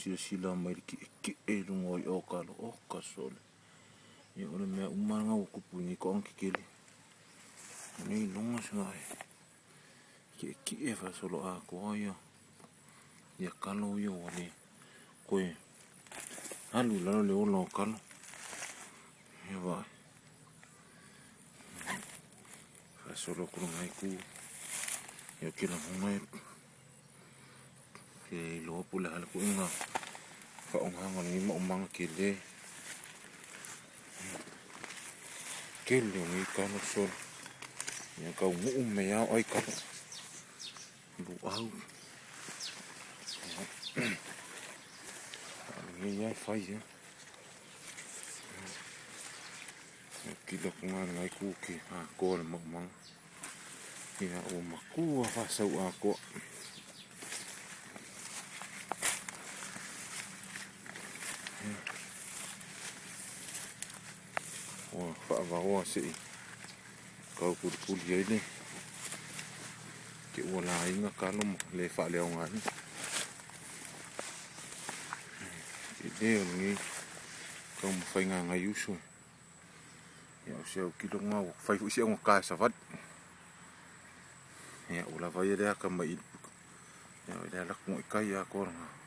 Silasila mai le ki'eki'e i luga o i'a o kalo, oka sole. Ia o le mea uma lava lena ua tupu i nei toaga tetele. Ua le iloga se vaai. Ki'eki'e faasoloatoa ia ia kalo ia ua le toe alu i lalo le ola o kalo. Ia vaai. Faasolo atu lena itu. Ia ou te lagona e le iloa po o le a le ituaiga faaaogaina o lenei maumaga tele. Tele o nei talo solo. Ia taunuu mai lava o ai talo. Luau. A o lenei lava e fai lava. Kilo atu lena itu ke atoa le maumaga. Ia ua matua faasau atoa. Ua faavaoa se i tau tulituli ai le te ua laina talo ma le faaleaogaina. Tele o lenei taumafaiga a nai uso. Ia o si autilo lena ua fai foi si augata e savali. Ia ua lava ia lea atamai i le pito. Ia o le alu atu i tai atoa lena.